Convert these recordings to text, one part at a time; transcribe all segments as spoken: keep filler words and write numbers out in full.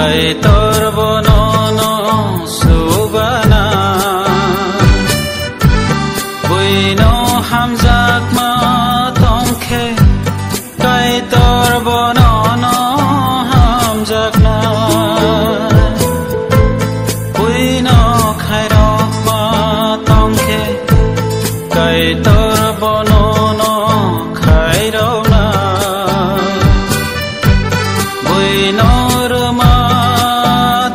Kaitor bono no subana, buino hamjakma tongkhe, Kaitor bono no hamjakna, buino khairokma tongkhe, Kaitor bono no khairokna, buino rwma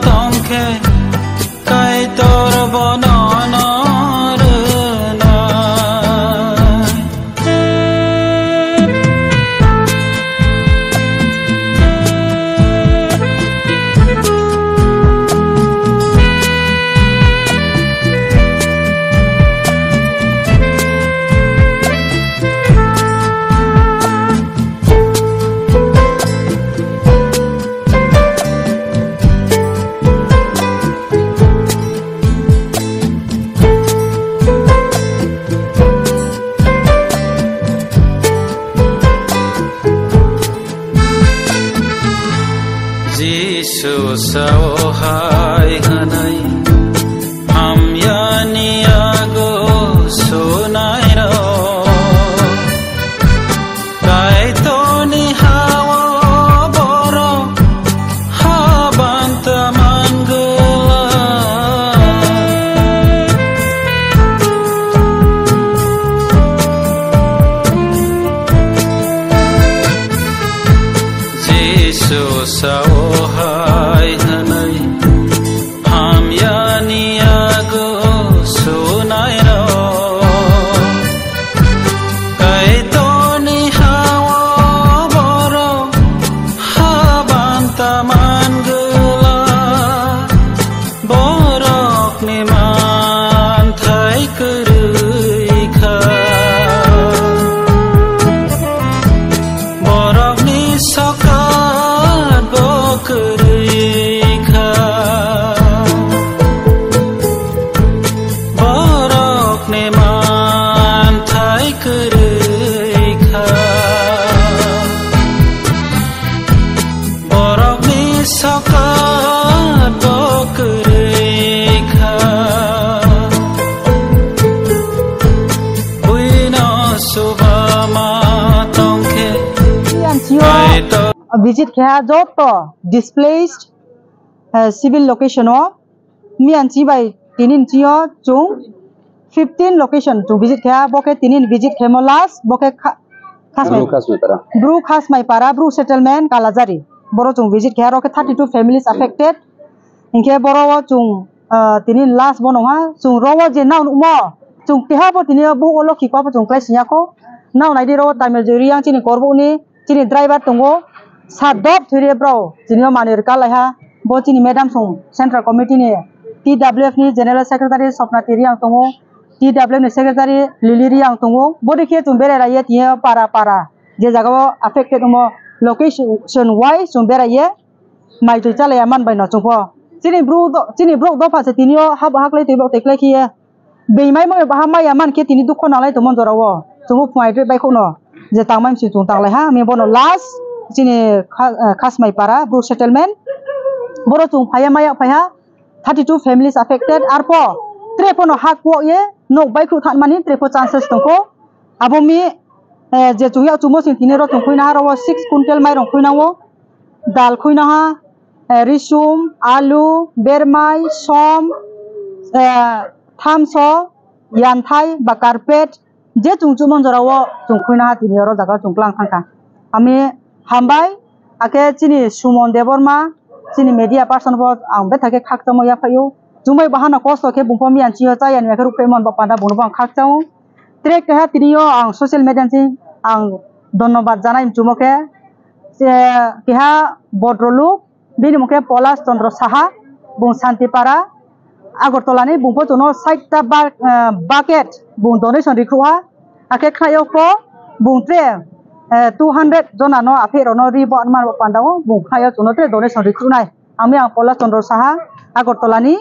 tongkhe, Kaitor bono no rwnai. Jisu sao hai hwnwi, hamyani yago sunairok. Kaitorni ha-o borok habanta mangwlak. Jisu sao hai hwnwi, hamyani yago sunairok. Kaitorni ha-o borok habanta mangwlak, borokni manthai kwrwi kha. Borokni sokat bo kwrwi kha. Borokni manthai kwrwi kha. Borokni sokat bo kwrwi kha. Buino subama tongkhe. Yang sio Kaitor visit khe joto displaced, eh, civil location o. Miyan chi bai tinin chi o chung fifteen location chung visit khe, bo khe tinin visit khe mo last, bo khe kha-, khasmai, Bru Khasmai Para. Bru Khasmai Para, Bru settlement Kalajari. Boro chung visit khe, aro khe thirty two families affected. Hinkhe boro o chung, ah, tinin last bo nongha, chung ro o je nao nukmo, chung keha bo tini o bo o lokhi kok bo chung klai singya kho. Nao naidi ro o Tamil Jui Riang chini Korbuk ni, chini driver tongo, sadop thwire bro, chini o manwi rwka laiha, bo chini madam song central committee ni T W F ni general secretary Sopna Riang tongo, T W F ni secretary Lily Riang tongo, bo dikhe chwng berai raiye tiye para para, je jaga o affected omo location wise chwng beraiye, mai twi chalaiya man bai no chwng pho. Chini bru do-, chini bro dopha se tini o habo haklai twi bok twi klai khiye. Beimaimo eba ha maya man khe tini dukho nanglai tongmani jora o. Chwngbo phunai twi bai khokno je tangmani si chwng tanglai ha, ami bono last chini kha-, eh, Khasmai Para, Bru settlement. Boro chwng phaiya maya phaiha, thirty two families affected. Arpho tre phono ha kuok ye nok bai khuk thanmani tre pho chances tongkho. Abo mi, eh, je chwng yak chwngmo sing tini ro chwng khuina ha ro o six quintal mairong khuina o. Dal khuina ha, eh, risum, alu, bermai, som, eh, thamso, yanthai, ba carpet, je chwng chumon jora o chwng khuina ha tini oro jaga o chwng klang thangkha. Ami hambai, akhe chini Sumon Debbarma, chini media person bo ang bethakhe khakchangma yaphaio. Chumui bahano kosto khe bungpho miyan chio chayani akhe rukphaimon bo panda bungno bo ang khakchango. Tre keha tini o ang social media ni ang dhonnobad janai chumo khe, eh, keha bodroluk, bini mung khe Polas Chandra Saha, bung Santipara, Agartala ni, bung pho chwngno sait ta ba-, eh, bucket bung donation rikhu ha. Akhe khnaio pho bung tre, eh, two hundred jona no aphe rok no ri bo man panda o bung khnaio chwngno tre donation rikhu nai. Ami ang Polas Chandra Saha, Agartala ni,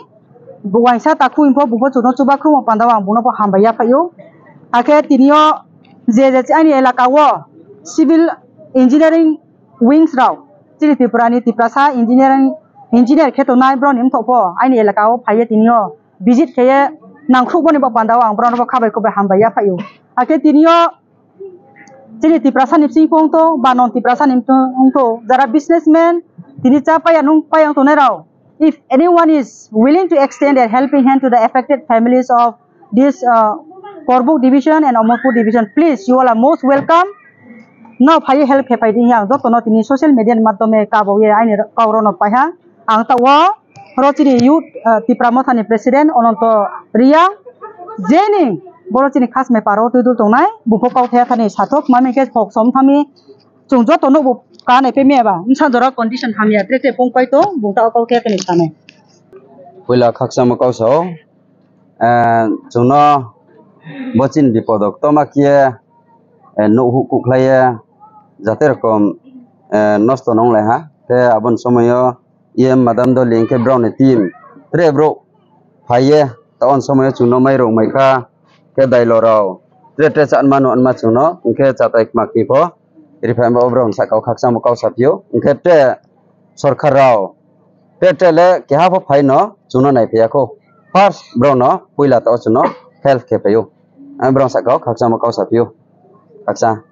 bung waisa takhu info bung pho chwngno chuba khrumo panda o ang bungno pho hambai yaphaio. Akhe tini o je je ani elaka o civil engineering wings rok, chini Tripura ni Tiprasa engineering engineer khe tongnai, borokni wngthok pho aini elaka o phaiye tini o visit kheye nangkhruk boni bo panda o ang borokno bo khabai khukbai hambai ya phaio. Hakhe tini o chini Tiprasa ni bising wngtho ba non Tiprasa ni wngtho, jara businessman tini cha paiya nung paiya wng tongnai rao, if anyone is willing to extend a helping hand to the affected families of this uh, Korbuk division and Amarpur division, please, you all are most welcome. No phai help khe phai di, ang joto no tini social media ni madhyome kabo ye aini kau rok no paiha. Ang ta o oro chini youth uh, Tipra Motha ni president Ononto Riang, jeni boro chini khasmai paro twi dul tongnai, bupho kau thaya thani sathok mami khe phok som thami. Chwng joto nukbo kanai pemia ba, bwsa jora condition hamya, tre tre pung pai tong, bung ta o kau khe tini sanai. Puila khakchangma kau sao, eh, chwngno bo chini bipodo toma khe, eh, nuh huh kuh khlaiye, jate rokom, eh, nosto nong lai ha. Te aboni somoyo E M Madam Doli hwnkhe brokni team tre bro phaiye, ta on somoyo chwngno mai rwngmai kha, khe dailo rao tre tre cha anma no anma chwngno, hwnkhe chatai khma kipho. Rifai bo borok sakao khakchangma kau saphiyo, hwnkhe tre sorkar rao tre tre le keha pho phaino chwngno naiphaiya kho. First borokno puila to chwngno help khe phaio. Ang borok sakao khakchangma kau saphiyo. Khakchang.